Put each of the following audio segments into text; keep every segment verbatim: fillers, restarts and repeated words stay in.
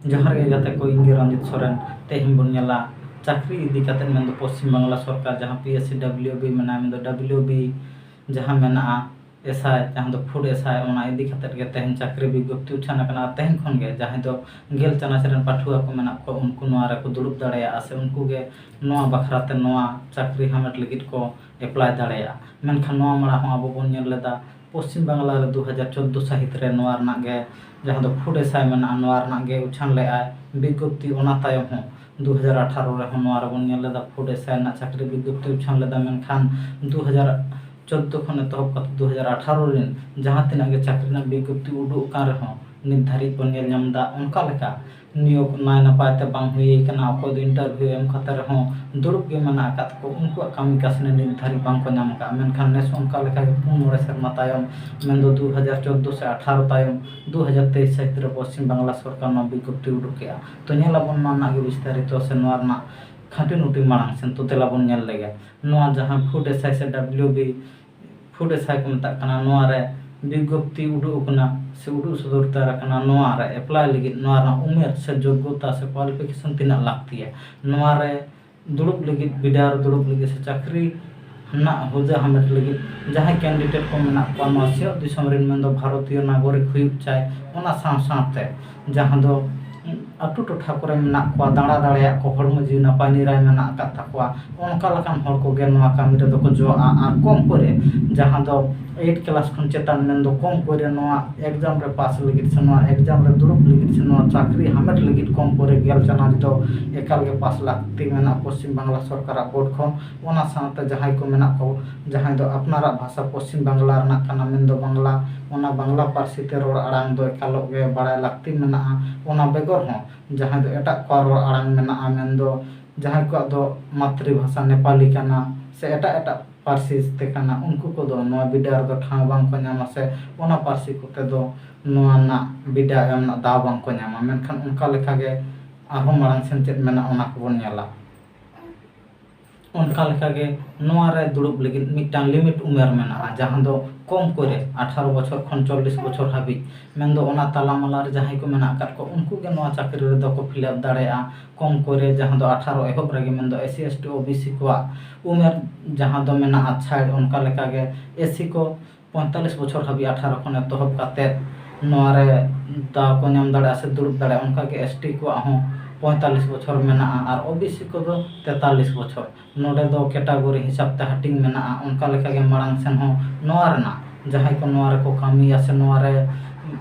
ᱡᱚᱦᱟᱨ ᱜᱮ ᱜᱟᱛᱮ ᱠᱚ, ᱤᱧ ᱜᱮ ᱨᱚᱧᱡᱤᱛ ᱥᱚᱨᱮᱱ᱾ ᱛᱮᱦᱮᱧ ᱵᱚᱱ ᱧᱮᱞᱟ ᱪᱟᱹᱠᱨᱤ ᱤᱫᱤ ᱠᱟᱛᱮᱫ, ᱢᱮᱱᱫᱚ ᱯᱚᱥᱪᱤᱢ ᱵᱟᱝᱞᱟ ᱥᱚᱨᱠᱟᱨ ᱡᱟᱦᱟᱸ P S C W B ᱢᱮᱱᱟᱜᱼᱟ, ᱢᱮᱱᱫᱚ ᱰᱟᱵᱞᱤᱭᱩ ᱵᱤ ᱡᱟᱦᱟᱸ ᱢᱮᱱᱟᱜᱼᱟ, ᱮᱥ ᱟᱭ, ᱡᱟᱦᱟᱸ ᱫᱚ ᱯᱷᱩᱰ ᱮᱥ ᱟᱭ, ᱚᱱᱟ ᱤᱫᱤ ᱠᱟᱛᱮᱫ ᱜᱮ ᱛᱮᱦᱮᱧ ᱪᱟᱹᱠᱨᱤ ᱵᱤᱜᱽᱜᱚᱯᱛᱤ ᱩᱪᱷᱟᱱ ᱟᱠᱟᱱᱟ᱾ ᱟᱨ ᱛᱮᱦᱮᱧ ᱠᱷᱚᱱ ᱜᱮ ᱡᱟᱦᱟᱸᱭ ᱫᱚ ᱜᱮᱞ ᱪᱟᱱᱟᱪ ᱨᱮᱱ ᱯᱟᱹᱴᱷᱩᱣᱟᱹ ᱠᱚ ᱢᱮᱱᱟᱜ ᱠᱚᱣᱟ, ᱩᱱᱠᱩ ᱱᱚᱣᱟ ᱨᱮᱠᱚ ᱫᱩᱲᱩᱵ ᱫᱟᱲᱮᱭᱟᱜᱼᱟ ᱥᱮ ᱩᱱᱠᱩ ᱜᱮ ᱱᱚᱣᱟ ᱵᱟᱠᱷᱨᱟ ᱛᱮ ᱱᱚᱣᱟ ᱪᱟᱹᱠᱨᱤ ᱦᱟᱢᱮᱴ ᱞᱟᱹᱜᱤᱫ ᱠᱚ ᱮᱯᱞᱟᱭ ᱫᱟᱲᱮᱭᱟᱜᱼᱟ᱾ ᱢᱮᱱᱠᱷᱟᱱ ᱱᱚᱣᱟ ᱢᱟᱲᱟᱝ ᱦᱚᱸ ᱟᱵᱚ ᱵᱚᱱ ᱧᱮᱞ ᱞᱮᱫᱟ, ᱯᱚᱥᱪᱤᱢ ᱵᱟᱝᱞᱟ ᱨᱮ ᱫᱩ ᱦᱟᱡᱟᱨ ᱪᱳᱫᱽᱫᱳ ᱥᱟᱹᱦᱤᱛ ᱨᱮ ᱱᱚᱣᱟ ᱨᱮᱱᱟᱜ ᱜᱮ, ᱡᱟᱦᱟᱸ ᱫᱚ ᱯᱷᱩᱰ ᱮᱥ ᱟᱭ ᱢᱮᱱᱟᱜᱼᱟ, ᱱᱚᱣᱟ ᱨᱮᱱᱟᱜ ᱜᱮ ᱩᱪᱷᱟᱱ ᱞᱮᱫᱼᱟᱭ ᱵᱤᱜᱽᱜᱚᱯᱛᱤ᱾ ᱚᱱᱟ ᱛᱟᱭᱚᱢ ᱦᱚᱸ ᱫᱩ ᱦᱟᱡᱟᱨ ᱟᱴᱷᱟᱨᱚ ᱨᱮᱦᱚᱸ ᱱᱚᱣᱟ ᱨᱮᱵᱚᱱ ᱧᱮᱞ ᱞᱮᱫᱟ, ᱯᱷᱩᱰ ᱮᱥ ᱟᱭ ᱨᱮᱱᱟᱜ ᱪᱟᱹᱠᱨᱤ ᱵᱤᱜᱽᱜᱚᱯᱛᱤ ᱩᱪᱷᱟᱱ ᱞᱮᱫᱟ᱾ ᱢᱮᱱᱠᱷᱟᱱ ᱫᱩ ᱦᱟᱡᱟᱨ ᱪᱳᱫᱽᱫᱳ ᱠᱷᱚᱱ ᱮᱛᱚᱦᱚᱵ ᱠᱟᱛᱮ ᱫᱩ ᱦᱟᱡᱟᱨ ᱟᱴᱷᱟᱨᱚ ᱨᱮᱱ ᱡᱟᱦᱟᱸ ᱛᱤᱱᱟᱹᱜ ᱜᱮ ᱪᱟᱹᱠᱨᱤ ᱨᱮᱱᱟᱜ ᱵᱤᱜᱽᱜᱚᱯᱛᱤ ᱩᱰᱩᱠ ᱟᱠᱟᱱ ᱨᱮᱦᱚᱸ, ᱱᱤᱛ ᱫᱷᱟᱹᱨᱤᱡ ᱵᱚᱱ ᱧᱮᱞ ᱧᱟᱢ ᱮᱫᱟ, ᱚᱱᱠᱟ ᱞᱮᱠᱟ ᱱᱤᱭᱳᱜᱽ ᱱᱟᱭ ᱱᱟᱯᱟᱭ ᱛᱮ ᱵᱟᱝ ᱦᱩᱭ ᱟᱠᱟᱱᱟ᱾ ᱚᱠᱚᱭ ᱫᱚ ᱤᱱᱴᱟᱨᱵᱷᱤᱭᱩ ᱮᱢ ᱠᱟᱛᱮ ᱨᱮᱦᱚᱸ ᱫᱩᱲᱩᱵ ᱜᱮ ᱢᱮᱱᱟᱜ ᱟᱠᱟᱫ ᱠᱚ, ᱩᱱᱠᱩᱣᱟᱜ ᱠᱟᱹᱢᱤ ᱠᱟᱹᱥᱱᱤ ᱱᱤᱛ ᱫᱷᱟᱹᱨᱤᱡ ᱵᱟᱝ ᱠᱚ ᱧᱟᱢ ᱟᱠᱟᱫᱼᱟ᱾ ᱢᱮᱱᱠᱷᱟᱱ ᱱᱮᱥ ᱚᱱᱠᱟ ᱞᱮᱠᱟ ᱜᱮ ᱯᱩᱱ ᱢᱚᱬᱮ ᱥᱮᱨᱢᱟ ᱛᱟᱭᱚᱢ, ᱢᱮᱱᱫᱚ ᱫᱩ ᱦᱟᱡᱟᱨ ᱪᱳᱫᱽᱫᱳ ᱥᱮ ᱟᱴᱷᱟᱨᱚ ᱛᱟᱭᱚᱢ, ᱫᱩ ᱦᱟᱡᱟᱨ ᱛᱮᱭᱤᱥ ᱥᱟᱹᱦᱤᱛ ᱨᱮ ᱯᱚᱥᱪᱤᱢ ᱵᱟᱝᱞᱟ ᱥᱚᱨᱠᱟᱨ ᱱᱚᱣᱟ ᱵᱤᱜᱽᱜᱚᱯᱛᱤ ᱩᱰᱩᱠ ᱠᱮᱫᱼᱟ᱾ ᱛᱚ ᱧᱮᱞ ᱟᱵᱚᱱ ᱱᱚᱣᱟ ᱨᱮᱱᱟᱜ ᱜᱮ ᱵᱤᱥᱛᱟᱨᱤᱛᱚ ᱥᱮ ᱱᱚᱣᱟ ᱨᱮᱱᱟᱜ ᱠᱷᱟᱹᱴᱤ ᱱᱩᱴᱤ ᱢᱟᱲᱟᱝ ᱥᱮᱱ᱾ ᱛᱚ ᱫᱮᱞᱟ ᱵᱚᱱ ᱧᱮᱞ ᱞᱮᱜᱮ ᱱᱚᱣᱟ ᱡᱟᱦᱟᱸ ᱯᱷᱩᱰ ᱮᱥ ᱟᱭ ᱥᱮ W B food S I ᱠᱚ ᱢᱮᱛᱟᱜ ᱠᱟᱱᱟ, ᱱᱚᱣᱟ ᱨᱮ ᱵᱤᱜᱽᱜᱚᱯᱛᱤ ᱩᱰᱩᱠ ᱟᱠᱟᱱᱟ ᱥᱮ ᱩᱰᱩᱠ ᱥᱚᱫᱚᱨ ᱩᱛᱟᱹᱨ ᱟᱠᱟᱱᱟ᱾ ᱱᱚᱣᱟ ᱨᱮ ᱮᱯᱞᱟᱭ ᱞᱟᱹᱜᱤᱫ ᱱᱚᱣᱟ ᱨᱮᱱᱟᱜ ᱩᱢᱮᱨ ᱥᱮ ᱡᱳᱜᱽᱜᱚᱛᱟ ᱥᱮ ᱠᱳᱣᱟᱞᱤᱯᱷᱤᱠᱮᱥᱚᱱ ᱛᱤᱱᱟᱹᱜ ᱞᱟᱹᱠᱛᱤᱭᱟ, ᱱᱚᱣᱟ ᱨᱮ ᱫᱩᱲᱩᱵ ᱞᱟᱹᱜᱤᱫ, ᱵᱤᱰᱟᱣ ᱨᱮ ᱫᱩᱲᱩᱵ ᱞᱟᱹᱜᱤᱫ ᱥᱮ ᱪᱟᱹᱠᱨᱤ ᱨᱮᱱᱟᱜ ᱦᱩᱫᱟᱹ ᱦᱟᱢᱮᱴ ᱞᱟᱹᱜᱤᱫ ᱡᱟᱦᱟᱸᱭ ᱠᱮᱱᱰᱤᱰᱮᱴ ᱠᱚ ᱢᱮᱱᱟᱜ ᱠᱚᱣᱟ, ᱱᱚᱣᱟ ᱥᱤᱧᱚᱛ ᱫᱤᱥᱚᱢ ᱨᱮᱱ, ᱢᱮᱱᱫᱚ ᱵᱷᱟᱨᱚᱛᱤᱭᱚ ᱱᱟᱜᱚᱨᱤᱠ ᱦᱩᱭᱩᱜ ᱪᱟᱭ, ᱚᱱᱟ ᱥᱟᱶ ᱥᱟᱶᱛᱮ ᱡᱟᱦᱟᱸ ᱫᱚ ᱟᱹᱛᱩ ᱴᱚᱴᱷᱟ ᱠᱚᱨᱮ ᱢᱮᱱᱟᱜ ᱠᱚᱣᱟ, ᱫᱟᱬᱟ ᱫᱟᱲᱮᱭᱟᱜ ᱠᱚ, ᱦᱚᱲᱢᱚ ᱡᱤᱣᱤ ᱱᱟᱯᱟᱭ ᱱᱤᱨᱟᱭ ᱢᱮᱱᱟᱜ ᱟᱠᱟᱫ ᱛᱟᱠᱚᱣᱟ, ᱚᱱᱠᱟ ᱞᱮᱠᱟᱱ ᱦᱚᱲ ᱠᱚᱜᱮ ᱱᱚᱣᱟ ᱠᱟᱹᱢᱤ ᱨᱮᱫᱚ ᱠᱚ ᱡᱚᱣᱟᱜᱼᱟ᱾ ᱟᱨ ᱠᱚᱢ ᱠᱚᱨᱮ ᱡᱟᱦᱟᱸ ᱫᱚ ᱮᱭᱤᱴ ᱠᱞᱟᱥ ᱠᱷᱚᱱ ᱪᱮᱛᱟᱱ, ᱢᱮᱱᱫᱚ ᱠᱚᱢ ᱠᱚᱨᱮ ᱱᱚᱣᱟ ᱮᱠᱡᱟᱢ ᱨᱮ ᱯᱟᱥ ᱞᱟᱹᱜᱤᱫ ᱥᱮ ᱱᱚᱣᱟ ᱮᱠᱡᱟᱢ ᱨᱮ ᱫᱩᱲᱩᱵ ᱞᱟᱹᱜᱤᱫ ᱥᱮ ᱱᱚᱣᱟ ᱪᱟᱹᱠᱨᱤ ᱦᱟᱢᱮᱴ ᱞᱟᱹᱜᱤᱫ ᱠᱚᱢ ᱠᱚᱨᱮ ᱜᱮᱞ ᱪᱟᱱᱟᱪ ᱫᱚ ᱮᱠᱟᱞ ᱜᱮ ᱯᱟᱥ ᱞᱟᱹᱠᱛᱤ ᱢᱮᱱᱟᱜᱼᱟ ᱯᱚᱥᱪᱤᱢ ᱵᱟᱝᱞᱟ ᱥᱚᱨᱠᱟᱨᱟᱜ ᱵᱳᱨᱰ ᱠᱷᱚᱱ᱾ ᱚᱱᱟ ᱥᱟᱶᱛᱮ ᱡᱟᱦᱟᱸᱭ ᱠᱚ ᱢᱮᱱᱟᱜ ᱠᱚ, ᱡᱟᱦᱟᱸᱭ ᱫᱚ ᱟᱯᱱᱟᱨᱟᱜ ᱵᱷᱟᱥᱟ ᱯᱚᱥᱪᱤᱢ ᱵᱟᱝᱞᱟ ᱨᱮᱱᱟᱜ ᱠᱟᱱᱟ, ᱢᱮᱱᱫᱚ ᱵᱟᱝᱞᱟ, ᱚᱱᱟ ᱵᱟᱝᱞᱟ ᱯᱟᱹᱨᱥᱤ ᱛᱮ ᱨᱚᱲ ᱟᱲᱟᱝ ᱫᱚ ᱮᱠᱟᱞᱚᱜ ᱜᱮ ᱵᱟᱲᱟᱭ ᱞᱟᱹᱠᱛᱤ ᱢᱮᱱᱟᱜᱼᱟ᱾ ᱚᱱᱟ ᱵᱮᱜᱚᱨ ᱦᱚᱸ ᱡᱟᱦᱟᱸᱭ ᱫᱚ ᱮᱴᱟᱜ ᱠᱚᱣᱟᱜ ᱨᱚᱲ ᱟᱲᱟᱝ ᱢᱮᱱᱟᱜᱼᱟ, ᱢᱮᱱᱫᱚ ᱡᱟᱦᱟᱸᱭ ᱠᱚᱣᱟᱜ ᱫᱚ ᱢᱟᱛᱨᱤ ᱵᱷᱟᱥᱟ ᱱᱮᱯᱟᱞᱤ ᱠᱟᱱᱟ ᱥᱮ ᱮᱴᱟᱜ ᱮᱴᱟᱜ ᱯᱟᱹᱨᱥᱤ ᱛᱮ ᱠᱟᱱᱟ, ᱩᱱᱠᱩ ᱠᱚᱫᱚ ᱱᱚᱣᱟ ᱵᱤᱰᱟᱹᱣ ᱨᱮᱫᱚ ᱴᱷᱟᱶ ᱵᱟᱝ ᱠᱚ ᱧᱟᱢᱟ ᱥᱮ ᱚᱱᱟ ᱯᱟᱹᱨᱥᱤ ᱠᱚᱛᱮ ᱫᱚ ᱱᱚᱣᱟ ᱨᱮᱱᱟᱜ ᱵᱤᱰᱟᱹᱣ ᱮᱢ ᱨᱮᱱᱟᱜ ᱫᱟᱣ ᱵᱟᱝ ᱠᱚ ᱧᱟᱢᱟ᱾ ᱢᱮᱱᱠᱷᱟᱱ ᱚᱱᱠᱟ ᱞᱮᱠᱟᱜᱮ ᱟᱨᱦᱚᱸ ᱢᱟᱲᱟᱝ ᱥᱮᱱ ᱪᱮᱫ ᱢᱮᱱᱟᱜᱼᱟ, ᱚᱱᱟ ᱠᱚᱵᱚᱱ ᱧᱮᱞᱟ᱾ ᱚᱱᱠᱟ ᱞᱮᱠᱟᱜᱮ ᱱᱚᱣᱟ ᱨᱮ ᱫᱩᱲᱩᱵ ᱞᱟᱹᱜᱤᱫ ᱢᱤᱫᱴᱟᱝ ᱞᱤᱢᱤᱴ ᱩᱢᱮᱨ ᱢᱮᱱᱟᱜᱼᱟ, ᱡᱟᱦᱟᱸ ᱫᱚ ᱠᱚᱢ ᱠᱚᱨᱮ ᱟᱴᱷᱟᱨᱚ ᱵᱚᱪᱷᱚᱨ ᱠᱷᱚᱱ ᱪᱚᱞᱞᱤᱥ ᱵᱚᱪᱷᱚᱨ ᱦᱟᱹᱵᱤᱡ, ᱢᱮᱱᱫᱚ ᱚᱱᱟ ᱛᱟᱞᱟᱢᱟᱞᱟ ᱨᱮ ᱡᱟᱦᱟᱸᱭ ᱠᱚ ᱢᱮᱱᱟᱜ ᱟᱠᱟᱫ ᱠᱚ, ᱩᱱᱠᱩ ᱜᱮ ᱱᱚᱣᱟ ᱪᱟᱹᱠᱨᱤ ᱨᱮᱫᱚ ᱠᱚ ᱯᱷᱤᱞᱟᱯ ᱫᱟᱲᱮᱭᱟᱜᱼᱟ᱾ ᱠᱚᱢ ᱠᱚᱨᱮ, ᱡᱟᱦᱟᱸ ᱫᱚ ᱟᱴᱷᱟᱨᱚ ᱮᱦᱚᱵ ᱨᱮᱜᱮ, ᱢᱮᱱᱫᱚ S C, S T, O B C ᱠᱚᱣᱟᱜ ᱩᱢᱮᱨ ᱡᱟᱦᱟᱸ ᱫᱚ ᱢᱮᱱᱟᱜᱼᱟ ᱪᱷᱟᱲ, ᱚᱱᱠᱟ ᱞᱮᱠᱟᱜᱮ ᱮᱥ ᱥᱤ ᱠᱚ ᱯᱚᱸᱭᱛᱟᱞᱞᱤᱥ ᱵᱚᱪᱷᱚᱨ ᱦᱟᱹᱵᱤᱡ ᱟᱴᱷᱟᱨᱚ ᱠᱷᱚᱱ ᱮᱛᱚᱦᱚᱵ ᱠᱟᱛᱮᱫ ᱱᱚᱣᱟ ᱨᱮ ᱫᱟᱣ ᱠᱚ ᱧᱟᱢ ᱫᱟᱲᱮᱭᱟᱜᱼᱟ ᱥᱮ ᱫᱩᱲᱩᱵ ᱫᱟᱲᱮᱭᱟᱜᱼᱟ᱾ ᱚᱱᱠᱟᱜᱮ ᱮᱥ ᱴᱤ ᱠᱚᱣᱟᱜ ᱦᱚᱸ ᱯᱚᱸᱭᱛᱟᱞᱞᱤᱥ ᱵᱚᱪᱷᱚᱨ ᱢᱮᱱᱟᱜᱼᱟ ᱟᱨ ᱳ ᱵᱤ ᱥᱤ ᱠᱚᱫᱚ ᱛᱮᱛᱟᱞᱞᱤᱥ ᱵᱚᱪᱷᱚᱨ᱾ ᱱᱚᱰᱮ ᱫᱚ ᱠᱮᱴᱟᱜᱚᱨᱤ ᱦᱤᱥᱟᱹᱵ ᱛᱮ ᱦᱟᱹᱴᱤᱧ ᱢᱮᱱᱟᱜᱼᱟ᱾ ᱚᱱᱠᱟ ᱞᱮᱠᱟᱜᱮ ᱢᱟᱲᱟᱝ ᱥᱮᱱ ᱦᱚᱸ ᱱᱚᱣᱟ ᱨᱮᱱᱟᱜ ᱡᱟᱦᱟᱸᱭ ᱠᱚ ᱱᱚᱣᱟ ᱨᱮᱠᱚ ᱠᱟᱹᱢᱤᱭᱟ ᱥᱮ ᱱᱚᱣᱟ ᱨᱮ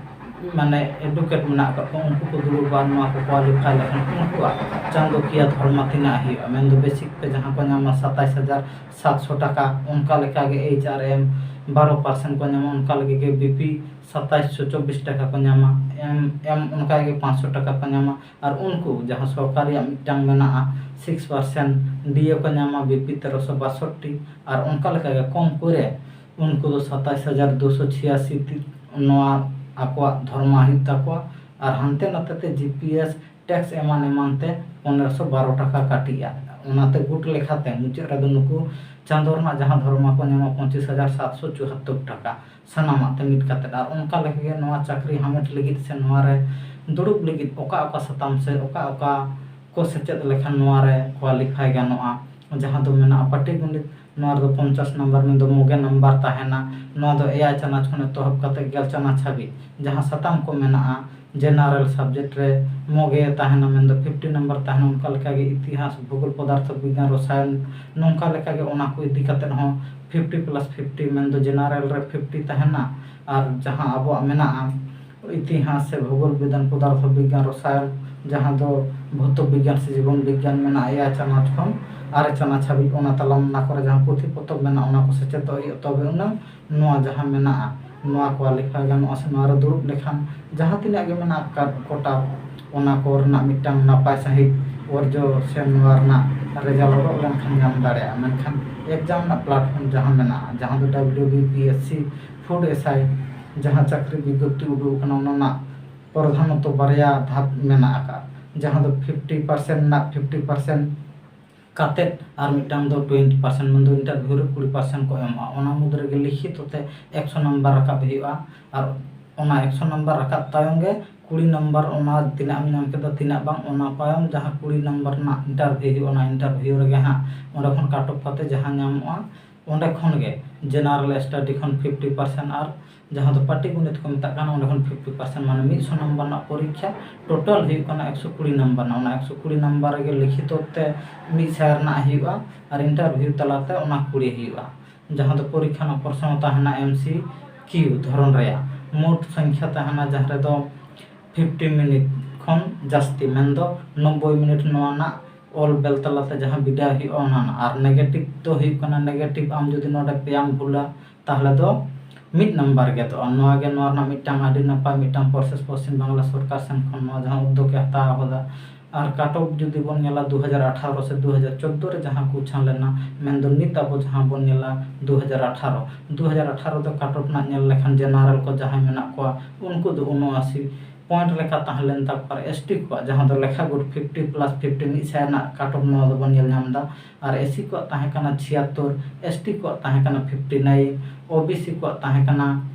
ᱢᱟᱱᱮ ᱮᱰᱩᱠᱮᱴ ᱢᱮᱱᱟᱜ ᱟᱠᱟᱫ ᱠᱚ, ᱩᱱᱠᱩ ᱠᱚ ᱫᱩᱲᱩᱵᱼᱟ᱾ ᱱᱚᱣᱟ ᱠᱚ ᱠᱳᱣᱟᱞᱤᱯᱷᱟᱭ ᱞᱮᱠᱷᱟᱱ ᱩᱱᱠᱩᱣᱟᱜ ᱪᱟᱸᱫᱳᱠᱤᱭᱟᱹ ᱫᱷᱚᱨᱢᱟ ᱛᱤᱱᱟᱹᱜ ᱦᱩᱭᱩᱜᱼᱟ, ᱢᱮᱱᱫᱚ ᱵᱮᱥᱤᱠ ᱛᱮ ᱡᱟᱦᱟᱸ ᱠᱚ ᱧᱟᱢᱟ ᱥᱟᱛᱟᱭᱤᱥ ᱦᱟᱡᱟᱨ ᱥᱟᱛᱥᱚ ᱴᱟᱠᱟ, ᱚᱱᱠᱟ ᱞᱮᱠᱟᱜᱮ ᱮᱭᱤᱪ ᱟᱨ ᱮᱢ ᱵᱟᱨᱚ ᱯᱟᱨᱥᱮᱱᱴ ᱠᱚ ᱧᱟᱢᱟ, ᱚᱱᱠᱟ ᱞᱮᱠᱟᱜᱮ ᱵᱤ ᱯᱤ ᱥᱟᱛᱟᱭᱤᱥ ᱥᱚ ᱪᱚᱵᱵᱤᱥ ᱴᱟᱠᱟ ᱠᱚ ᱧᱟᱢᱟ, ᱮᱢ ᱮᱢ ᱚᱱᱠᱟᱜᱮ ᱯᱟᱸᱪᱥᱚ ᱴᱟᱠᱟ ᱠᱚ ᱧᱟᱢᱟ᱾ ᱟᱨ ᱩᱱᱠᱩ ᱡᱟᱦᱟᱸ ᱥᱚᱨᱠᱟᱨᱤᱭᱟᱜ ᱢᱤᱫᱴᱟᱝ ᱢᱮᱱᱟᱜᱼᱟ ᱥᱤᱠᱥ ᱯᱟᱨᱥᱮᱱᱴ ᱰᱤ ᱮ ᱠᱚ ᱧᱟᱢᱟ, ᱵᱤ ᱯᱤ ᱛᱮᱨᱚᱥᱚ ᱵᱟᱥᱚᱴᱴᱤ, ᱟᱨ ᱚᱱᱠᱟ ᱞᱮᱠᱟᱜᱮ ᱠᱚᱢ ᱠᱚᱨᱮ ᱩᱱᱠᱩ ᱫᱚ ᱥᱟᱛᱟᱭᱤᱥ ᱦᱟᱡᱟᱨ ᱫᱩᱥᱚ ᱪᱷᱤᱭᱟᱥᱤ ᱱᱚᱣᱟ ᱟᱠᱚᱣᱟᱜ ᱫᱷᱚᱨᱢᱟ ᱦᱩᱭᱩᱜ ᱛᱟᱠᱚᱣᱟ᱾ ᱟᱨ ᱦᱟᱱᱛᱮ ᱱᱟᱛᱮ ᱛᱮ ᱡᱤ ᱯᱤ ᱮᱥ, ᱴᱮᱠᱥ ᱮᱢᱟᱱ ᱮᱢᱟᱱ ᱛᱮ ᱯᱚᱱᱮᱨᱚᱥᱚ ᱵᱟᱨᱚ ᱴᱟᱠᱟ ᱠᱟᱹᱴᱤᱡᱼᱟ᱾ ᱚᱱᱟᱛᱮ ᱜᱩᱴ ᱞᱮᱠᱷᱟᱛᱮ ᱢᱩᱪᱟᱹᱫ ᱨᱮᱫᱚ ᱱᱩᱠᱩ ᱪᱟᱸᱫᱳ ᱨᱮᱱᱟᱜ ᱡᱟᱦᱟᱸ ᱫᱷᱚᱨᱢᱟ ᱠᱚ ᱧᱟᱢᱟ ᱯᱚᱸᱪᱤᱥ ᱦᱟᱡᱟᱨ ᱥᱟᱛᱥᱚ ᱪᱩᱣᱟᱛᱛᱳᱨ ᱴᱟᱠᱟ ᱥᱟᱱᱟᱢᱟᱜ ᱛᱮ ᱢᱤᱫ ᱠᱟᱛᱮᱫ᱾ ᱟᱨ ᱚᱱᱠᱟ ᱞᱮᱠᱟᱜᱮ ᱱᱚᱣᱟ ᱪᱟᱹᱠᱨᱤ ᱦᱟᱢᱮᱴ ᱞᱟᱹᱜᱤᱫ ᱥᱮ ᱱᱚᱣᱟ ᱨᱮ ᱫᱩᱲᱩᱵ ᱞᱟᱹᱜᱤᱫ ᱚᱠᱟ ᱚᱠᱟ ᱥᱟᱛᱟᱢ ᱥᱮ ᱚᱠᱟ ᱚᱠᱟ ᱠᱚ ᱥᱮᱪᱮᱫ ᱞᱮᱠᱷᱟᱱ ᱱᱚᱣᱟ ᱨᱮ ᱠᱳᱣᱟᱞᱤᱯᱷᱟᱭ ᱜᱟᱱᱚᱜᱼᱟ, ᱡᱟᱦᱟᱸ ᱫᱚ ᱢᱮᱱᱟᱜᱼᱟ ᱯᱟᱴᱤᱜᱚᱱᱤᱛ᱾ ᱱᱚᱣᱟ ᱨᱮᱫᱚ ᱯᱚᱧᱪᱟᱥ ᱱᱟᱢᱵᱟᱨ ᱢᱮᱱᱫᱚ ᱢᱚᱜᱮ ᱱᱟᱢᱵᱟᱨ ᱛᱟᱦᱮᱱᱟ᱾ ᱱᱚᱣᱟ ᱫᱚ ᱮᱭᱟᱭ ᱪᱟᱱᱟᱪ ᱠᱷᱚᱱ ᱮᱛᱚᱦᱚᱵ ᱠᱟᱛᱮ ᱜᱮᱞ ᱪᱟᱱᱟᱪ ᱦᱟᱹᱵᱤᱡ ᱡᱟᱦᱟᱸ ᱥᱟᱛᱟᱢ ᱠᱚ ᱢᱮᱱᱟᱜᱼᱟ, ᱡᱮᱱᱟᱨᱮᱞ ᱥᱟᱵᱡᱮᱠᱴ ᱨᱮ ᱢᱚᱜᱮ ᱛᱟᱦᱮᱱᱟ, ᱢᱮᱱᱫᱚ ᱯᱷᱤᱯᱴᱤ ᱱᱟᱢᱵᱟᱨ ᱛᱟᱦᱮᱱᱟ᱾ ᱚᱱᱠᱟ ᱞᱮᱠᱟᱜᱮ ᱤᱛᱤᱦᱟᱥ, ᱵᱷᱩᱜᱳᱞ, ᱯᱚᱫᱟᱨᱛᱷᱚ ᱵᱤᱜᱽᱜᱟᱱ, ᱨᱚᱥᱟᱭᱚᱱ, ᱱᱚᱝᱠᱟ ᱞᱮᱠᱟᱜᱮ ᱚᱱᱟ ᱠᱚ ᱤᱫᱤ ᱠᱟᱛᱮᱫ ᱦᱚᱸ ᱯᱷᱤᱯᱴᱤ ᱯᱞᱟᱥ ᱯᱷᱤᱯᱴᱤ, ᱢᱮᱱᱫᱚ ᱡᱮᱱᱟᱨᱮᱞ ᱨᱮ ᱯᱷᱤᱯᱴᱤ ᱛᱟᱦᱮᱱᱟ᱾ ᱟᱨ ᱡᱟᱦᱟᱸ ᱟᱵᱚᱣᱟᱜ ᱢᱮᱱᱟᱜᱼᱟ ᱤᱛᱤᱦᱟᱥ ᱥᱮ ᱵᱷᱩᱜᱳᱞ, ᱵᱤᱜᱽᱜᱟᱱ, ᱯᱚᱫᱟᱨᱛᱷᱚ ᱵᱤᱜᱽᱜᱟᱱ, ᱨᱚᱥᱟᱭᱚᱱ, ᱡᱟᱦᱟᱸ ᱫᱚ ᱵᱷᱳᱣᱛᱚ ᱵᱤᱜᱽᱜᱟᱱ ᱥᱮ ᱡᱤᱵᱚᱱ ᱵᱤᱜᱽᱜᱟᱱ ᱢᱮᱱᱟᱜᱼᱟ, ᱮᱭᱟᱭ ᱪᱟᱱᱟᱪ ᱠᱷᱚᱱ ᱟᱨᱮ ᱪᱟᱱᱟᱪ ᱦᱟᱹᱵᱤᱡ, ᱚᱱᱟ ᱛᱟᱞᱟ ᱚᱱᱟ ᱠᱚᱨᱮ ᱡᱟᱦᱟᱸ ᱯᱩᱛᱷᱤ ᱯᱚᱛᱚᱵ ᱢᱮᱱᱟᱜᱼᱟ, ᱚᱱᱟ ᱠᱚ ᱥᱮᱪᱮᱫᱚᱜ ᱦᱩᱭᱩᱜᱼᱟ᱾ ᱛᱚᱵᱮ ᱩᱱᱟᱹᱝ ᱱᱚᱣᱟ ᱡᱟᱦᱟᱸ ᱢᱮᱱᱟᱜᱼᱟ, ᱱᱚᱣᱟ ᱠᱳᱣᱟᱞᱤᱯᱷᱟᱭ ᱜᱟᱱᱚᱜᱼᱟ ᱥᱮ ᱱᱚᱣᱟ ᱨᱮ ᱫᱩᱲᱩᱵ ᱞᱮᱠᱷᱟᱱ ᱡᱟᱦᱟᱸ ᱛᱤᱱᱟᱹᱜ ᱜᱮ ᱢᱮᱱᱟᱜ ᱟᱠᱟᱫ ᱠᱳᱴᱟ, ᱚᱱᱟ ᱠᱚ ᱨᱮᱱᱟᱜ ᱢᱤᱫᱴᱟᱝ ᱱᱟᱯᱟᱭ ᱥᱟᱺᱦᱤᱡ ᱚᱨᱡᱚ ᱥᱮ ᱱᱚᱣᱟ ᱨᱮᱱᱟᱜ ᱨᱮᱡᱟᱞᱴ ᱚᱰᱚᱠ ᱞᱮᱱᱠᱷᱟᱱ ᱧᱟᱢ ᱫᱟᱲᱮᱭᱟᱜᱼᱟ᱾ ᱢᱮᱱᱠᱷᱟᱱ ᱮᱠᱡᱟᱢ ᱨᱮᱱᱟᱜ ᱯᱞᱟᱴᱯᱷᱚᱨᱢ ᱡᱟᱦᱟᱸ ᱢᱮᱱᱟᱜᱼᱟ, ᱡᱟᱦᱟᱸ ᱫᱚ W B P S C food S I, ᱡᱟᱦᱟᱸ ᱪᱟᱹᱠᱨᱤ ᱵᱤᱜᱽᱜᱚᱯᱛᱤ ᱩᱰᱩᱠ ᱟᱠᱟᱱᱟ, ᱚᱱᱟ ᱨᱮᱱᱟᱜ ᱯᱨᱚᱫᱷᱟᱱᱚᱛᱚ ᱵᱟᱨᱭᱟ ᱫᱷᱟᱯ ᱢᱮᱱᱟᱜ ᱟᱠᱟᱫ, ᱡᱟᱦᱟᱸ ᱫᱚ ᱯᱷᱤᱯᱴᱤ ᱯᱟᱨᱥᱮᱱᱴ ᱨᱮᱱᱟᱜ ᱯᱷᱤᱯᱴᱤ ᱯᱟᱨᱥᱮᱱᱴ ᱠᱟᱛᱮᱫ ᱟᱨ ᱢᱤᱫᱴᱟᱝ ᱫᱚ ᱴᱩᱭᱮᱱᱴᱤ ᱯᱟᱨᱥᱮᱱᱴ, ᱢᱮᱱᱫᱚ ᱤᱱᱴᱟᱨᱵᱷᱤᱭᱩ ᱨᱮ ᱠᱩᱲᱤ ᱯᱟᱨᱥᱮᱱᱴ ᱠᱚ ᱮᱢᱚᱜᱼᱟ᱾ ᱚᱱᱟ ᱢᱩᱫᱽ ᱨᱮᱜᱮ ᱞᱤᱠᱷᱤᱛᱚ ᱛᱮ ᱮᱠᱥᱚ ᱱᱟᱢᱵᱟᱨ ᱨᱟᱠᱟᱵ ᱦᱩᱭᱩᱜᱼᱟ᱾ ᱟᱨ ᱚᱱᱟ ᱮᱠᱥᱚ ᱱᱟᱢᱵᱟᱨ ᱨᱟᱠᱟᱵ ᱛᱟᱭᱚᱢ ᱜᱮ ᱠᱩᱲᱤ ᱱᱟᱢᱵᱟᱨ, ᱚᱱᱟ ᱛᱤᱱᱟᱹᱜ ᱮᱢ ᱧᱟᱢ ᱠᱮᱫᱟ, ᱛᱤᱱᱟᱹᱜ ᱵᱟᱝ, ᱚᱱᱟ ᱛᱟᱭᱚᱢ ᱡᱟᱦᱟᱸ ᱠᱩᱲᱤ ᱱᱟᱢᱵᱟᱨ ᱨᱮᱱᱟᱜ ᱤᱱᱴᱟᱨᱵᱷᱤᱭᱩ ᱦᱩᱭᱩᱜᱼᱟ, ᱚᱱᱟ ᱤᱱᱴᱟᱨᱵᱷᱤᱭᱩ ᱨᱮᱜᱮ ᱦᱟᱸᱜ ᱚᱸᱰᱮ ᱠᱷᱚᱱ ᱠᱟᱴ ᱚᱯᱷ ᱠᱟᱛᱮ ᱡᱟᱦᱟᱸ ᱧᱟᱢᱚᱜᱼᱟ, ᱚᱸᱰᱮ ᱠᱷᱚᱱ ᱜᱮ ᱡᱮᱱᱟᱨᱮᱞ ᱥᱴᱟᱰᱤ ᱠᱷᱚᱱ ᱯᱷᱤᱯᱴᱤ ᱯᱟᱨᱥᱮᱱᱴ ᱟᱨ ᱡᱟᱦᱟᱸ ᱫᱚ ᱯᱟᱴᱤ ᱜᱚᱱᱤᱛ ᱠᱚ ᱢᱮᱛᱟᱜ ᱠᱟᱱᱟ, ᱚᱸᱰᱮ ᱠᱷᱚᱱ ᱯᱷᱤᱯᱴᱤ ᱯᱟᱨᱥᱮᱱᱴ, ᱢᱟᱱᱮ ᱢᱤᱫᱥᱚ ᱱᱟᱢᱵᱟᱨ ᱨᱮᱱᱟᱜ ᱯᱚᱨᱤᱠᱠᱷᱟ ᱴᱳᱴᱟᱞ ᱦᱩᱭᱩᱜ ᱠᱟᱱᱟ ᱮᱠᱥᱚ ᱠᱩᱲᱤ ᱱᱟᱢᱵᱟᱨ ᱨᱮᱱᱟᱜ᱾ ᱚᱱᱟ ᱮᱠᱥᱚ ᱠᱩᱲᱤ ᱱᱟᱢᱵᱟᱨ ᱨᱮᱜᱮ ᱞᱤᱠᱷᱤᱛᱚ ᱛᱮ ᱢᱤᱫ ᱥᱟᱭ ᱨᱮᱱᱟᱜ ᱦᱩᱭᱩᱜᱼᱟ ᱟᱨ ᱤᱱᱴᱟᱨᱵᱷᱤᱭᱩ ᱛᱟᱞᱟᱛᱮ ᱚᱱᱟ ᱠᱩᱲᱤ ᱦᱩᱭᱩᱜᱼᱟ᱾ ᱡᱟᱦᱟᱸ ᱫᱚ ᱯᱚᱨᱤᱠᱠᱷᱟ ᱨᱮᱱᱟᱜ ᱯᱨᱚᱥᱱᱚ ᱛᱟᱦᱮᱱᱟ ᱮᱢ ᱥᱤ ᱠᱤᱭᱩ ᱫᱷᱚᱨᱚᱱ ᱨᱮᱭᱟᱜ, ᱢᱳᱴ ᱥᱚᱝᱠᱷᱟ ᱛᱟᱦᱮᱱᱟ ᱡᱟᱦᱟᱸ ᱨᱮᱫᱚ ᱯᱷᱤᱯᱴᱤ ᱢᱤᱱᱤᱴ ᱠᱷᱚᱱ ᱡᱟᱹᱥᱛᱤ, ᱢᱮᱱᱫᱚ ᱱᱚᱵᱵᱳᱭ ᱢᱤᱱᱤᱴ ᱱᱚᱣᱟ ᱨᱮᱱᱟᱜ ᱚᱞ ᱵᱮᱞ ᱛᱟᱞᱟᱛᱮ ᱡᱟᱦᱟᱸ ᱵᱤᱰᱟᱹᱣ ᱦᱩᱭᱩᱜᱼᱟ ᱚᱱᱟ ᱨᱮᱱᱟᱜ᱾ ᱟᱨ ᱱᱮᱜᱮᱴᱤᱵᱷ ᱫᱚ ᱦᱩᱭᱩᱜ ᱠᱟᱱᱟ, ᱱᱮᱜᱮᱴᱤᱵᱷ ᱟᱢ ᱡᱩᱫᱤ ᱱᱚᱰᱮ ᱯᱮᱭᱟᱢ ᱵᱷᱩᱞᱟ, ᱛᱟᱦᱚᱞᱮ ᱫᱚ ᱢᱤᱫ ᱱᱟᱢᱵᱟᱨ ᱜᱮᱫᱚᱜᱼᱟ᱾ ᱱᱚᱣᱟ ᱜᱮ ᱱᱚᱣᱟ ᱨᱮᱱᱟᱜ ᱢᱤᱫᱴᱟᱝ ᱟᱹᱰᱤ ᱱᱟᱯᱟᱭ ᱢᱤᱫᱴᱟᱝ ᱯᱨᱚᱥᱮᱥ, ᱯᱚᱥᱪᱤᱢ ᱵᱟᱝᱞᱟ ᱥᱚᱨᱠᱟᱨ ᱥᱮᱱ ᱠᱷᱚᱱ ᱱᱚᱣᱟ ᱡᱟᱦᱟᱸ ᱩᱫᱽᱫᱳᱜᱽ ᱮ ᱦᱟᱛᱟᱣ ᱟᱠᱟᱫᱟ᱾ ᱟᱨ ᱠᱟᱴ ᱚᱯᱷ ᱡᱩᱫᱤ ᱵᱚᱱ ᱧᱮᱞᱟ ᱫᱩ ᱦᱟᱡᱟᱨ ᱟᱴᱷᱟᱨᱚ ᱥᱮ ᱫᱩ ᱦᱟᱡᱟᱨ ᱪᱳᱫᱽᱫᱳ ᱨᱮ ᱡᱟᱦᱟᱸ ᱠᱚ ᱩᱪᱷᱟᱹᱱ ᱞᱮᱱᱟ, ᱢᱮᱱᱫᱚ ᱱᱤᱛ ᱟᱵᱚ ᱡᱟᱦᱟᱸ ᱵᱚᱱ ᱧᱮᱞᱟ ᱫᱩ ᱦᱟᱡᱟᱨ ᱟᱴᱷᱟᱨᱚ, ᱫᱩ ᱦᱟᱡᱟᱨ ᱟᱴᱷᱟᱨᱚ ᱫᱚ ᱠᱟᱴ ᱚᱯᱷ ᱨᱮᱱᱟᱜ ᱧᱮᱞ ᱞᱮᱠᱷᱟᱱ ᱡᱮᱱᱟᱨᱮᱞ ᱠᱚ ᱡᱟᱦᱟᱸᱭ ᱢᱮᱱᱟᱜ ᱠᱚᱣᱟ ᱩᱱᱠᱩ ᱫᱚ ᱩᱱᱚᱟᱥᱤ ᱯᱚᱭᱮᱱᱴ ᱞᱮᱠᱟ ᱛᱟᱦᱮᱸ ᱞᱮᱱ ᱛᱟᱠᱚᱣᱟ᱾ ᱟᱨ ᱮᱥ ᱴᱤ ᱠᱚᱣᱟᱜ ᱡᱟᱦᱟᱸ ᱫᱚ ᱞᱮᱠᱷᱟ ᱜᱩᱴ ᱯᱷᱤᱯᱴᱤ ᱯᱞᱟᱥ ᱯᱷᱤᱯᱴᱤ, ᱢᱤᱫ ᱥᱟᱭ ᱨᱮᱱᱟᱜ ᱠᱟᱴ ᱚᱯᱷ ᱱᱚᱣᱟ ᱫᱚᱵᱚᱱ ᱧᱮᱞ ᱧᱟᱢ ᱮᱫᱟ᱾ ᱟᱨ ᱮᱥ ᱥᱤ ᱠᱚᱣᱟᱜ ᱛᱟᱦᱮᱸ ᱠᱟᱱᱟ ᱪᱷᱤᱭᱟᱛᱛᱳᱨ, ᱮᱥ ᱴᱤ ᱠᱚᱣᱟᱜ ᱛᱟᱦᱮᱸ ᱠᱟᱱᱟ fifty nine, O B C ᱠᱚᱣᱟᱜ ᱛᱟᱦᱮᱸ ᱠᱟᱱᱟ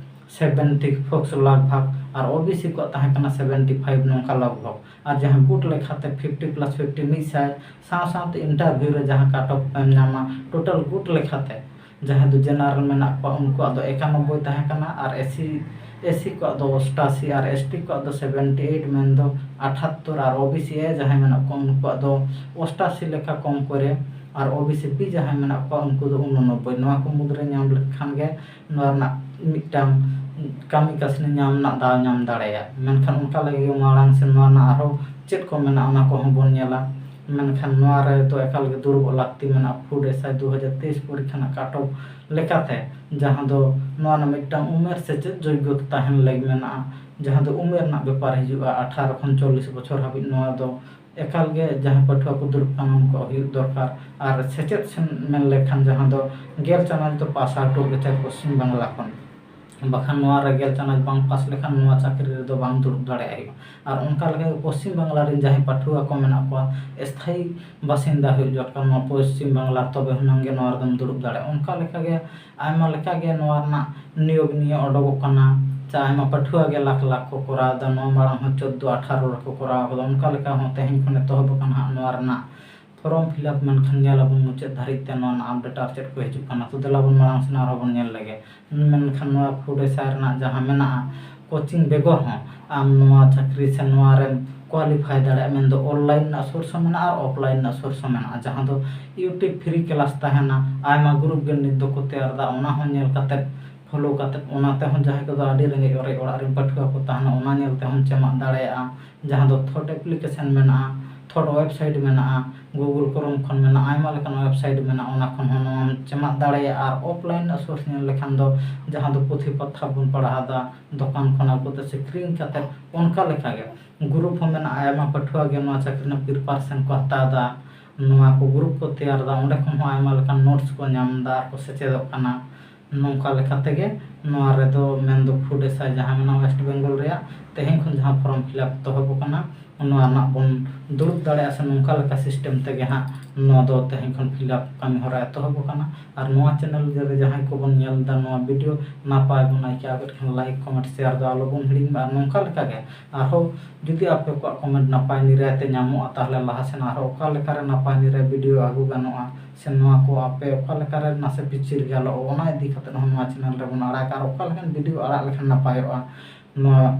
ᱥᱮᱵᱷᱮᱱᱴᱤ ᱯᱷᱳᱨ ᱞᱟᱜᱽ ᱵᱷᱟᱜᱽ, ᱟᱨ ᱳ ᱵᱤ ᱥᱤ ᱠᱚᱣᱟᱜ ᱛᱟᱦᱮᱸ ᱠᱟᱱᱟ ᱥᱮᱵᱷᱮᱱᱴᱤ ᱯᱷᱟᱭᱤᱵᱷ, ᱱᱚᱝᱠᱟ ᱞᱟᱜᱽ ᱵᱷᱟᱜᱽ᱾ ᱟᱨ ᱡᱟᱦᱟᱸ ᱜᱩᱴ ᱞᱮᱠᱷᱟᱛᱮ ᱯᱷᱤᱯᱴᱤ ᱯᱞᱟᱥ ᱯᱷᱤᱯᱴᱤ, ᱢᱤᱫ ᱥᱟᱭ, ᱥᱟᱶ ᱥᱟᱶᱛᱮ ᱤᱱᱴᱟᱨᱵᱷᱤᱭᱩ ᱨᱮ ᱡᱟᱦᱟᱸ ᱠᱟᱴ ᱚᱯᱷ ᱮᱢ ᱧᱟᱢᱟ, ᱴᱳᱴᱟᱞ ᱜᱩᱴ ᱞᱮᱠᱷᱟᱛᱮ ᱡᱟᱦᱟᱸᱭ ᱫᱚ ᱡᱮᱱᱟᱨᱮᱞ ᱢᱮᱱᱟᱜ ᱠᱚᱣᱟ ᱩᱱᱠᱩᱣᱟᱜ ᱫᱚ ᱮᱠᱟᱱᱚᱵᱵᱳᱭ ᱛᱟᱦᱮᱸ ᱠᱟᱱᱟ, ᱟᱨ ᱮᱥ ᱥᱤ, ᱮᱥ ᱥᱤ ᱠᱚᱣᱟᱜ ᱫᱚ ᱚᱥᱴᱟᱥᱤ, ᱟᱨ ᱮᱥ ᱴᱤ ᱠᱚᱣᱟᱜ ᱫᱚ ᱥᱮᱵᱷᱮᱱᱴᱤ ᱮᱭᱤᱴ, ᱢᱮᱱᱫᱚ ᱟᱴᱷᱟᱛᱛᱳᱨ, ᱟᱨ ᱳ ᱵᱤ ᱥᱤ ᱮ ᱡᱟᱦᱟᱸᱭ ᱢᱮᱱᱟᱜ ᱠᱚᱣᱟ ᱩᱱᱠᱩᱣᱟᱜ ᱫᱚ ᱚᱥᱴᱟᱥᱤ ᱞᱮᱠᱟ ᱠᱚᱢ ᱠᱚᱨᱮ, ᱟᱨ ᱳ ᱵᱤ ᱥᱤ ᱵᱤ ᱡᱟᱦᱟᱸᱭ ᱢᱮᱱᱟᱜ ᱠᱚᱣᱟ ᱩᱱᱠᱩ ᱫᱚ ᱩᱱᱚᱱᱚᱵᱵᱳᱭ᱾ ᱱᱚᱣᱟ ᱠᱚ ᱢᱩᱫᱽᱨᱮ ᱧᱟᱢ ᱞᱮᱠᱷᱟᱱ ᱜᱮ ᱱᱚᱣᱟ ᱨᱮᱱᱟᱜ ᱢᱤᱫᱴᱟᱝ ᱠᱟᱹᱢᱤ ᱠᱟᱹᱥᱱᱤ ᱧᱟᱢ ᱨᱮᱱᱟᱜ ᱫᱟᱣ ᱧᱟᱢ ᱫᱟᱲᱮᱭᱟᱜᱼᱟ᱾ ᱢᱮᱱᱠᱷᱟᱱ ᱚᱱᱠᱟ ᱞᱟᱹᱜᱤᱫ ᱜᱮ ᱢᱟᱲᱟᱝ ᱥᱮ ᱱᱚᱣᱟ ᱨᱮᱱᱟᱜ ᱟᱨᱦᱚᱸ ᱪᱮᱫ ᱠᱚ ᱢᱮᱱᱟᱜᱼᱟ ᱚᱱᱟ ᱠᱚᱦᱚᱸ ᱵᱚᱱ ᱧᱮᱞᱟ᱾ ᱢᱮᱱᱠᱷᱟᱱ ᱱᱚᱣᱟ ᱨᱮ ᱫᱚ ᱮᱠᱟᱞ ᱜᱮ ᱫᱩᱲᱩᱵᱚᱜ ᱞᱟᱹᱠᱛᱤ ᱢᱮᱱᱟᱜᱼᱟ᱾ ᱯᱷᱩᱰ ᱮᱥ ᱟᱭ ᱫᱩ ᱦᱟᱡᱟᱨ ᱛᱮᱭᱤᱥ ᱯᱚᱨᱤᱠᱠᱷᱟ ᱨᱮᱱᱟᱜ ᱠᱟᱴ ᱚᱯᱷ ᱞᱮᱠᱟᱛᱮ, ᱡᱟᱦᱟᱸ ᱫᱚ ᱱᱚᱣᱟ ᱨᱮᱱᱟᱜ ᱢᱤᱫᱴᱟᱝ ᱩᱢᱮᱨ ᱥᱮᱪᱮᱫ ᱡᱳᱜᱽᱜᱚᱛᱟ ᱛᱟᱦᱮᱱ ᱞᱟᱹᱜᱤᱫ ᱢᱮᱱᱟᱜᱼᱟ, ᱡᱟᱦᱟᱸ ᱫᱚ ᱩᱢᱮᱨ ᱨᱮᱱᱟᱜ ᱵᱮᱯᱟᱨ ᱦᱤᱡᱩᱜᱼᱟ, ᱟᱴᱷᱟᱨᱚ ᱠᱷᱚᱱ ᱪᱚᱞᱞᱤᱥ ᱵᱚᱪᱷᱚᱨ ᱦᱟᱹᱵᱤᱡ ᱱᱚᱣᱟ ᱫᱚ ᱮᱠᱟᱞ ᱜᱮ ᱡᱟᱦᱟᱸᱭ ᱯᱟᱹᱴᱷᱩᱣᱟᱹ ᱠᱚ ᱫᱩᱲᱩᱵ ᱠᱟᱱᱟ ᱩᱱᱠᱩᱣᱟᱜ ᱦᱩᱭᱩᱜ ᱫᱚᱨᱠᱟᱨ᱾ ᱟᱨ ᱥᱮᱪᱮᱫ ᱥᱮᱱ ᱢᱮᱱ ᱞᱮᱠᱷᱟᱱ ᱡᱟᱦᱟᱸ ᱫᱚ ᱜᱮᱞ ᱪᱟᱱᱟᱪ ᱫᱚ ᱯᱟᱥ ᱟᱣᱩᱴᱚᱜ ᱜᱮ ᱪᱟᱭ ᱯᱚᱥᱪᱤᱢ ᱵᱟᱝᱞᱟ ᱠᱷᱚᱱ᱾ ᱵᱟᱠᱷᱟᱱ ᱱᱚᱣᱟ ᱨᱮ ᱜᱮᱞ ᱪᱟᱱᱟᱪ ᱵᱟᱝ ᱯᱟᱥ ᱞᱮᱠᱷᱟᱱ ᱱᱚᱣᱟ ᱪᱟᱹᱠᱨᱤ ᱨᱮᱫᱚ ᱵᱟᱝ ᱫᱩᱲᱩᱵ ᱫᱟᱲᱮᱭᱟᱜ ᱦᱩᱭᱩᱜᱼᱟ᱾ ᱟᱨ ᱚᱱᱠᱟ ᱞᱮᱠᱟ ᱜᱮ ᱯᱚᱥᱪᱤᱢ ᱵᱟᱝᱞᱟ ᱨᱮᱱ ᱡᱟᱦᱟᱸᱭ ᱯᱟᱹᱴᱷᱩᱣᱟᱹ ᱠᱚ ᱢᱮᱱᱟᱜ ᱠᱚᱣᱟ, ᱮᱥᱛᱷᱟᱭᱤ ᱵᱟᱥᱤᱱᱫᱟ ᱦᱩᱭᱩᱜ ᱫᱚᱨᱠᱟᱨ᱾ ᱱᱚᱣᱟ ᱯᱚᱥᱪᱤᱢ ᱵᱟᱝᱞᱟ ᱛᱚᱵᱮ ᱦᱩᱱᱟᱹᱝ ᱜᱮ ᱱᱚᱣᱟ ᱨᱮᱫᱚᱢ ᱫᱩᱲᱩᱵ ᱫᱟᱲᱮᱭᱟᱜᱼᱟ᱾ ᱚᱱᱠᱟ ᱞᱮᱠᱟ ᱜᱮ ᱟᱭᱢᱟ ᱞᱮᱠᱟ ᱜᱮ ᱱᱚᱣᱟ ᱨᱮᱱᱟᱜ ᱱᱤᱭᱳᱜᱽ ᱱᱤᱭᱮ ᱚᱰᱚᱠᱚᱜ ᱠᱟᱱᱟ, ᱪᱮ ᱟᱭᱢᱟ ᱯᱟᱹᱴᱷᱩᱣᱟᱹ ᱜᱮ ᱞᱟᱠᱷ ᱞᱟᱠᱷ ᱠᱚ ᱠᱚᱨᱟᱣ ᱮᱫᱟ᱾ ᱱᱚᱣᱟ ᱢᱟᱲᱟᱝ ᱦᱚᱸ ᱪᱳᱫᱽᱫᱳ ᱟᱴᱷᱟᱨᱚ ᱨᱮᱠᱚ ᱠᱚᱨᱟᱣ ᱠᱟᱫᱟ᱾ ᱚᱱᱠᱟ ᱞᱮᱠᱟ ᱦᱚᱸ ᱛᱮᱦᱮᱧ ᱠᱷᱚᱱ ᱮᱛᱚᱦᱚᱵ ᱟᱠᱟᱱᱟ ᱦᱟᱸᱜ ᱱᱚᱣᱟ ᱨᱮᱱᱟᱜ ᱯᱷᱚᱨᱚᱢ ᱯᱷᱤᱞᱟᱯ᱾ ᱢᱮᱱᱠᱷᱟᱱ ᱧᱮᱞ ᱟᱵᱚᱱ ᱢᱩᱪᱟᱹᱫ ᱫᱷᱟᱹᱨᱤᱡ ᱛᱮ ᱱᱚᱣᱟ ᱨᱮᱱᱟᱜ ᱟᱯᱰᱮᱴ ᱟᱨ ᱪᱮᱫ ᱠᱚ ᱦᱤᱡᱩᱜ ᱠᱟᱱᱟ᱾ ᱛᱚ ᱫᱮᱞᱟ ᱵᱚᱱ ᱢᱟᱲᱟᱝ ᱥᱮᱱ ᱟᱨᱦᱚᱸ ᱵᱚᱱ ᱧᱮᱞ ᱞᱮᱜᱮ᱾ ᱢᱮᱱᱠᱷᱟᱱ ᱱᱚᱣᱟ ᱯᱷᱩᱰ ᱮᱥᱟᱭ ᱨᱮᱱᱟᱜ ᱡᱟᱦᱟᱸ ᱢᱮᱱᱟᱜᱼᱟ, ᱠᱳᱪᱤᱝ ᱵᱮᱜᱚᱨ ᱦᱚᱸ ᱟᱢ ᱱᱚᱣᱟ ᱪᱟᱹᱠᱨᱤ ᱥᱮ ᱱᱚᱣᱟ ᱨᱮᱢ ᱠᱳᱣᱟᱞᱤᱯᱷᱟᱭ ᱫᱟᱲᱮᱭᱟᱜᱼᱟ᱾ ᱢᱮᱱᱫᱚ ᱚᱱᱞᱟᱭᱤᱱ ᱨᱮᱱᱟᱜ ᱥᱳᱨᱥ ᱦᱚᱸ ᱢᱮᱱᱟᱜᱼᱟ ᱟᱨ ᱚᱯᱷᱞᱟᱭᱤᱱ ᱨᱮᱱᱟᱜ ᱥᱳᱨᱥ ᱦᱚᱸ ᱢᱮᱱᱟᱜᱼᱟ, ᱡᱟᱦᱟᱸ ᱫᱚ ᱤᱭᱩᱴᱤᱭᱩᱵᱽ ᱯᱷᱨᱤ ᱠᱞᱟᱥ ᱛᱟᱦᱮᱱᱟ᱾ ᱟᱭᱢᱟ ᱜᱨᱩᱯ ᱜᱮ ᱱᱤᱛ ᱫᱚᱠᱚ ᱛᱮᱭᱟᱨ ᱮᱫᱟ, ᱚᱱᱟ ᱦᱚᱸ ᱧᱮᱞ ᱠᱟᱛᱮᱫ, ᱯᱷᱳᱞᱳ ᱠᱟᱛᱮᱫ, ᱚᱱᱟ ᱛᱮᱦᱚᱸ ᱡᱟᱦᱟᱸᱭ ᱠᱚᱫᱚ ᱟᱹᱰᱤ ᱨᱮᱸᱜᱮᱡ ᱚᱨᱮᱡ ᱚᱲᱟᱜ ᱨᱮᱱ ᱯᱟᱹᱴᱷᱩᱣᱟᱹ ᱠᱚ ᱛᱟᱦᱮᱱᱟ, ᱚᱱᱟ ᱧᱮᱞ ᱛᱮᱦᱚᱸᱢ ᱪᱮᱢᱟᱜ ᱫᱟᱲᱮᱭᱟᱜᱼᱟ᱾ ᱡᱟᱦᱟᱸ ᱫᱚ ᱛᱷᱚᱴ ᱮᱯᱞᱤᱠᱮᱥᱚᱱ ᱢᱮᱱᱟᱜᱼᱟ, ᱛᱷᱚᱴ ᱣᱮᱵᱥᱟᱭᱤᱴ ᱢᱮᱱᱟᱜᱼᱟ, ᱜᱩᱜᱩᱞ ᱠᱨᱳᱢ ᱠᱷᱚᱱ ᱢᱮᱱᱟᱜᱼᱟ, ᱟᱭᱢᱟ ᱞᱮᱠᱟᱱ ᱣᱮᱵᱥᱟᱭᱤᱴ ᱢᱮᱱᱟᱜᱼᱟ, ᱚᱱᱟ ᱠᱷᱚᱱ ᱦᱚᱸ ᱱᱚᱣᱟᱢ ᱪᱮᱢᱟᱜ ᱫᱟᱲᱮᱭᱟᱜᱼᱟ᱾ ᱟᱨ ᱚᱯᱷᱞᱟᱭᱤᱱ ᱨᱮᱱᱟᱜ ᱥᱳᱨᱥ ᱧᱮᱞ ᱞᱮᱠᱷᱟᱱ ᱫᱚ ᱡᱟᱦᱟᱸ ᱫᱚ ᱯᱩᱛᱷᱤ ᱯᱟᱛᱷᱟᱢ ᱵᱚᱱ ᱯᱟᱲᱦᱟᱣ ᱮᱫᱟ, ᱫᱚᱠᱟᱱ ᱠᱷᱚᱱ ᱟᱹᱜᱩ ᱠᱟᱛᱮ ᱥᱮ ᱠᱤᱨᱤᱧ ᱠᱟᱛᱮ, ᱚᱱᱠᱟ ᱞᱮᱠᱟᱜᱮ ᱜᱨᱩᱯ ᱦᱚᱸ ᱢᱮᱱᱟᱜᱼᱟ᱾ ᱟᱭᱢᱟ ᱯᱟᱹᱴᱷᱩᱣᱟᱹ ᱜᱮ ᱱᱚᱣᱟ ᱪᱟᱹᱠᱨᱤ ᱨᱮᱱᱟᱜ ᱯᱨᱤᱯᱟᱨᱮᱥᱚᱱ ᱠᱚ ᱦᱟᱛᱟᱣ ᱮᱫᱟ, ᱱᱚᱣᱟ ᱠᱚ ᱜᱨᱩᱯ ᱠᱚ ᱛᱮᱭᱟᱨ ᱮᱫᱟ, ᱚᱸᱰᱮ ᱠᱷᱚᱱ ᱦᱚᱸ ᱟᱭᱢᱟ ᱞᱮᱠᱟᱱ ᱱᱳᱴᱥ ᱠᱚ ᱧᱟᱢ ᱮᱫᱟ ᱟᱨ ᱠᱚ ᱥᱮᱪᱮᱫᱚᱜ ᱠᱟᱱᱟ᱾ ᱱᱚᱝᱠᱟ ᱞᱮᱠᱟ ᱛᱮᱜᱮ ᱱᱚᱣᱟ ᱨᱮᱫᱚ ᱢᱮᱱᱫᱚ ᱯᱷᱩᱰ ᱮᱥᱟᱭ ᱡᱟᱦᱟᱸ ᱢᱮᱱᱟᱜᱼᱟ ᱳᱭᱮᱥᱴ ᱵᱮᱝᱜᱚᱞ ᱨᱮᱭᱟᱜ, ᱛᱮᱦᱮᱧ ᱠᱷᱚᱱ ᱡᱟᱦᱟᱸ ᱯᱷᱚᱨᱚᱢ ᱯᱷᱤᱞᱟᱯ ᱮᱛᱚᱦᱚᱵ ᱟᱠᱟᱱᱟ, ᱱᱚᱣᱟ ᱨᱮᱱᱟᱜ ᱵᱚᱱ ᱫᱩᱲᱩᱵ ᱫᱟᱲᱮᱭᱟᱜᱼᱟ ᱥᱮ ᱱᱚᱝᱠᱟ ᱞᱮᱠᱟ ᱥᱤᱥᱴᱮᱢ ᱛᱮᱜᱮ ᱦᱟᱸᱜ ᱱᱚᱣᱟ ᱫᱚ ᱛᱮᱦᱮᱧ ᱠᱷᱚᱱ ᱯᱷᱤᱞᱟᱯ ᱠᱟᱹᱢᱤ ᱦᱚᱨᱟ ᱮᱛᱚᱦᱚᱵ ᱟᱠᱟᱱᱟ᱾ ᱟᱨ ᱱᱚᱣᱟ ᱪᱮᱱᱮᱞ ᱨᱮ ᱡᱟᱦᱟᱸᱭ ᱠᱚᱵᱚᱱ ᱧᱮᱞ ᱮᱫᱟ ᱱᱚᱣᱟ ᱵᱷᱤᱰᱤᱭᱳ, ᱱᱟᱯᱟᱭ ᱵᱚᱱ ᱟᱹᱭᱠᱟᱹᱣ ᱠᱮᱫ ᱠᱷᱟᱱ ᱞᱟᱭᱤᱠ, ᱠᱚᱢᱮᱱᱴ, ᱥᱮᱭᱟᱨ ᱫᱚ ᱟᱞᱚᱵᱚᱱ ᱦᱤᱲᱤᱧ ᱢᱟ᱾ ᱟᱨ ᱱᱚᱝᱠᱟ ᱞᱮᱠᱟᱜᱮ ᱟᱨᱦᱚᱸ ᱡᱩᱫᱤ ᱟᱯᱮ ᱠᱚᱣᱟᱜ ᱠᱚᱢᱮᱱᱴ ᱱᱟᱯᱟᱭ ᱱᱤᱨᱟᱭ ᱛᱮ ᱧᱟᱢᱚᱜᱼᱟ, ᱛᱟᱦᱚᱞᱮ ᱞᱟᱦᱟ ᱥᱮᱱ ᱟᱨᱦᱚᱸ ᱚᱠᱟ ᱞᱮᱠᱟᱨᱮ ᱱᱟᱯᱟᱭ ᱱᱤᱨᱟᱭ ᱵᱷᱤᱰᱤᱭᱳ ᱟᱹᱜᱩ ᱜᱟᱱᱚᱜᱼᱟ ᱥᱮ ᱱᱚᱣᱟ ᱠᱚ ᱟᱯᱮ ᱚᱠᱟ ᱞᱮᱠᱟᱨᱮ ᱱᱟᱥᱮ ᱯᱤᱪᱤᱨ ᱜᱟᱞᱚᱜᱼᱟ, ᱚᱱᱟ ᱤᱫᱤ ᱠᱟᱛᱮᱫ ᱦᱚᱸ ᱱᱚᱣᱟ ᱪᱮᱱᱮᱞ ᱨᱮᱵᱚᱱ ᱟᱲᱟᱜᱟ᱾ ᱟᱨ ᱚᱠᱟ ᱞᱮᱠᱟᱱ ᱵᱷᱤᱰᱤᱭᱳ ᱟᱲᱟᱜ ᱞᱮᱠᱷᱟᱱ ᱱᱟᱯᱟᱭᱚᱜᱼᱟ, ᱱᱚᱣᱟ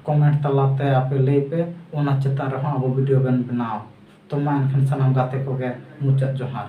ᱠᱚᱢᱮᱱᱴ ᱛᱟᱞᱟᱛᱮ ᱟᱯᱮ ᱞᱟᱹᱭ ᱯᱮ, ᱚᱱᱟ ᱪᱮᱛᱟᱱ ᱨᱮᱦᱚᱸ ᱟᱵᱚ ᱵᱷᱤᱰᱤᱭᱳ ᱵᱚᱱ ᱵᱮᱱᱟᱣᱟ᱾ ᱛᱚ ᱢᱟ ᱮᱱᱠᱷᱟᱱ ᱥᱟᱱᱟᱢ ᱜᱟᱛᱮ ᱠᱚᱜᱮ ᱢᱩᱪᱟᱹᱫ ᱡᱚᱦᱟᱨ᱾